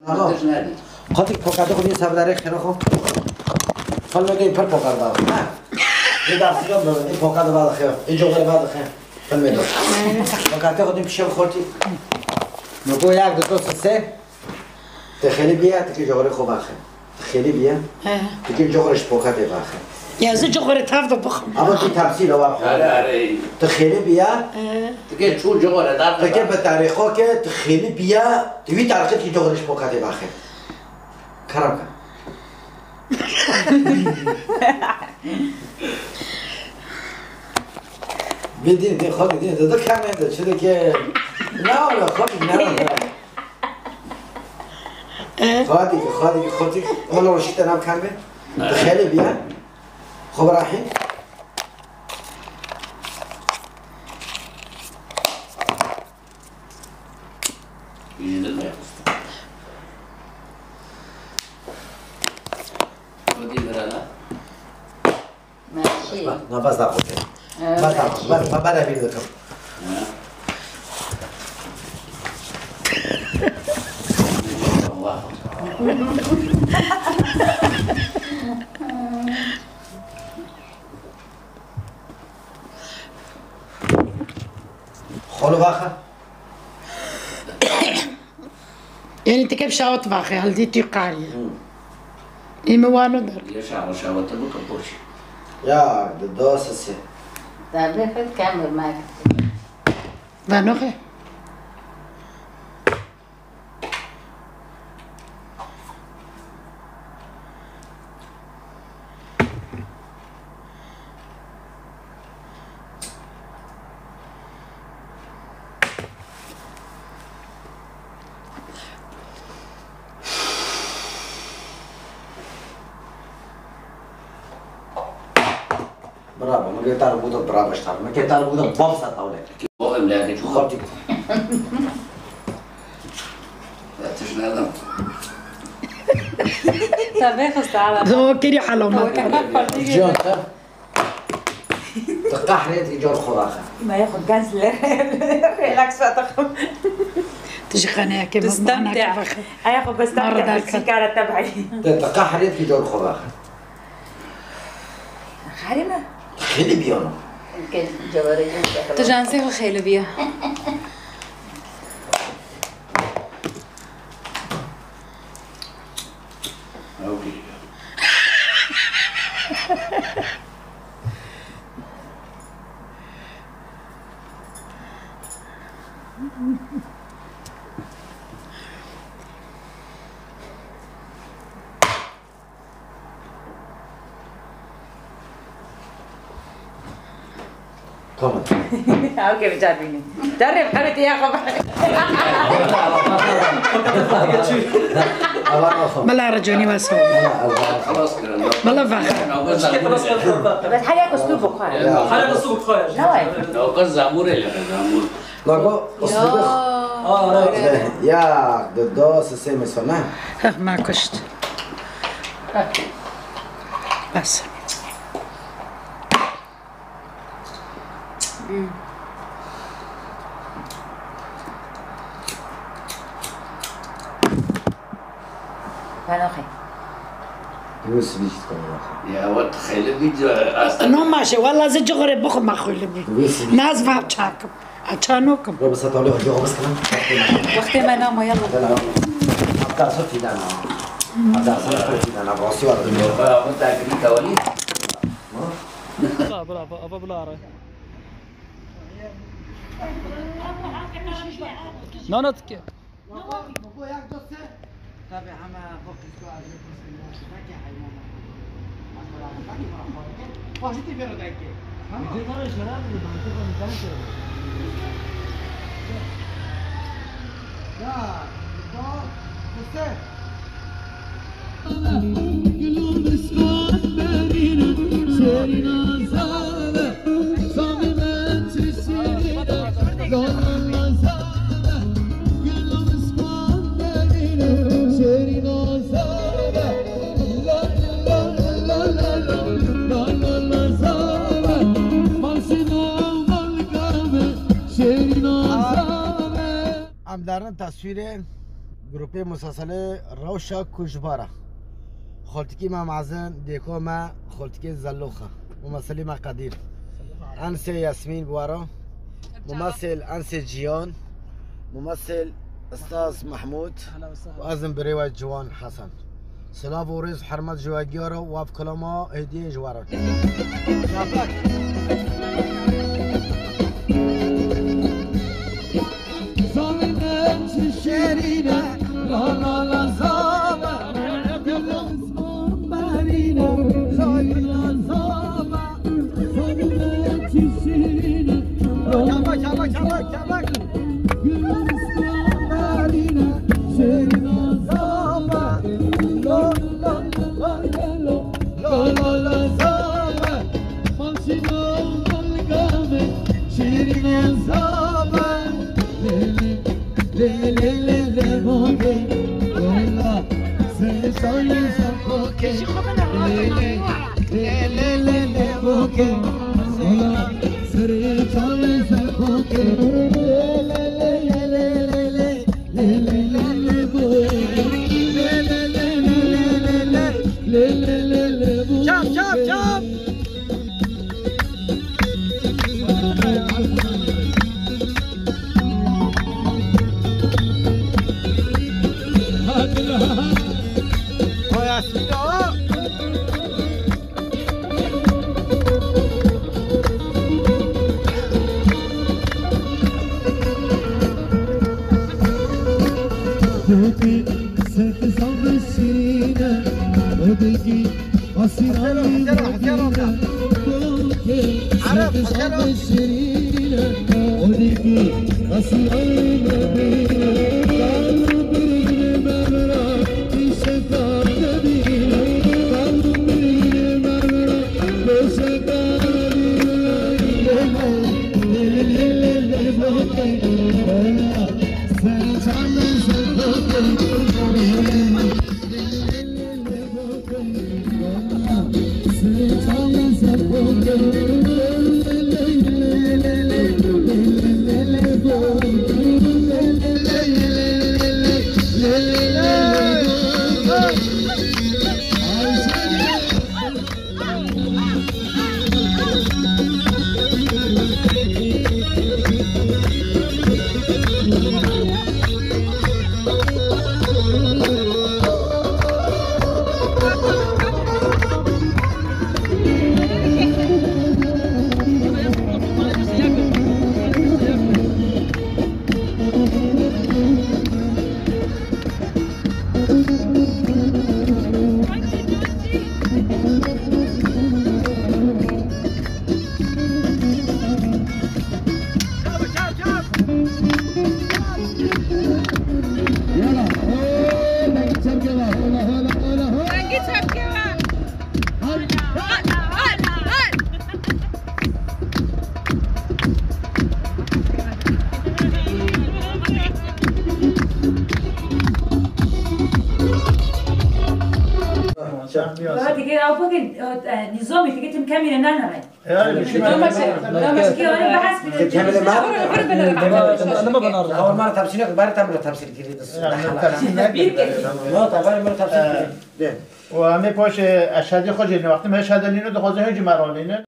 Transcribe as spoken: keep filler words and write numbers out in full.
Tamam. Qatik pokatê xwe dî ser derê xêra xwe. Filmê dê pir poka dibe. Ha. Ê dersî de ê poka dibe dixe. Ê coxê dibe dixe. Filmê de. Pokatê xwe dî pişê xortî. Noko yak, du, du, sê. Te xêlî biya, tu kê coxê xwe vaxe. Xêlî biya. He. Tu kê coxê ji pokatê vaxe. Ya, ez coxê tav de bixim. Ama tu temsîl e, war xwe. Are, are. Tu xêlî biya. He. Tu kê çû coxê dar. Tu kê bi tarîxo ke, tu xêlî biya, tu wî tarîxê tu kê coxê ji pokatê vaxe. Kerem ke. Bidin, bidin, xwe bidin. Dede kemê de, çi dike? Ne ola, xwe bidin, ne ola. Xadî, xadî, xadî. Ola, o şite nam kemê. Dixelê biya. Xwe birahî. Yine de. Hadi bir ara. Merci. Bak, bak, bas daha koyayım. Evet. Bas daha koyayım. Bas, bas, bas, bas, bas. Ha. Allah. Xolo vaxa. Yani ti kep şawat vaxe, hal dî tu qariye. Hı. Îme wano der. Ya şawat, şawat bu kapoş. Ya, de dost se. Tabii, hep kamur mak. Vanoxe. Bravo, me ke tar budo bravo ştar. Me ke tar budo bom sa tawle. Bohem leke çok. Xortik. Tişne adam. Tabii, xista ala. Zo kiri halo ma. Can ta. Te qahrê di cor xwe vaxe. Ma ya xwe gaz le. Relax vataxım. Tişi xaneye ke. Dustam te. Aya xwe bestam te. Sigara tabii. Te, te qahrê di cor xwe vaxe. Xerîme. Xêlî biyano. Tu jansê xwe xêlî biya. Tamam. Ew ke bicar bînî. Carê bi xebetê ya xwe. Bela reconî wesa. Bela vax. Bes heya ku stû bixwe. Heya ku stû bixwe. Nawe. Navka zamûrê lere zamûr. Lago, ya. Ya, de do, se, se, me sona. Heh, ma kuşt. Bes. Hmm. Panoxê. Wis vîst kamera. Ya, wat xeylê vîdyo asta. No maşe, wala ze cixore bixwe ma xwîli bî. Wis vîst. Naz va çakim. Açanokim. Ro bise tawlê xwe, xwe bes kirin. Wextê me namo, yalla. Yalla. Hafta sor fîdana. Hafta sor fîdana. Rastî var. Ba, ba, takirî tawlî. Bila, bila, ba, ba, bila re. Nana tike. Tabii, hema bu kız bu acı kız bu şuradaki hayvan. Ama bana bak, bak, bak, şu tipi rodayı ki. Tamam. Bizim var ya, şarap mı? Ben çok önemli şey. Ya, bu kısa. Em derin teswîrê Grûpê museselê Rewşa Kujbara. Xoltikî me mezin, dêko me, xoltikê Zelloxa. Mumeselî me Qedîr. Ensê Yasmîn Buwara. Mumesel Ensê Ciyan. Mumesel Ustaz Mahmud. Û ez im birê we Ciwan Hesen. Silav û rêz û hurmet ji we giya re û ev kilama hêdiyê ji we re. Zalim çi şirîne, la la la zame, gülüm berîne, la la zame, zalim çi şirîne, la la zame, gülüm berîne, şirîne zame, la la la la. La la la zame, maşîna balgame, şîrîne zame. Le le le le le le le boke, ola, sere sale sakoke. Le le le le le le boke, ola, sere sale sakoke. Le le le le le le le. Çap, çap, çap. Hay Asmîn ağa. Yala, ooo, dengî çepkê ve, hola, hola, hola, hola. Dengî çepkê ve. Hadi. Hadi, hadi, hadi. Çepkê ve. Dike ew bikin, e, nîzamê dike tim kemîne nane. Tamam, tamam, ki öyle bahs bile. Temel ma. Hor, hor bile. Ama bana. Hor, mara tefsir yok, bari tam bile tefsir girdi. Bir kez. Yok, tamam, bari tefsir girdi. Û em ê paşê eşhedî xwe jî ne wextî me eşhede lîno dixwaze hê jî me ranîne.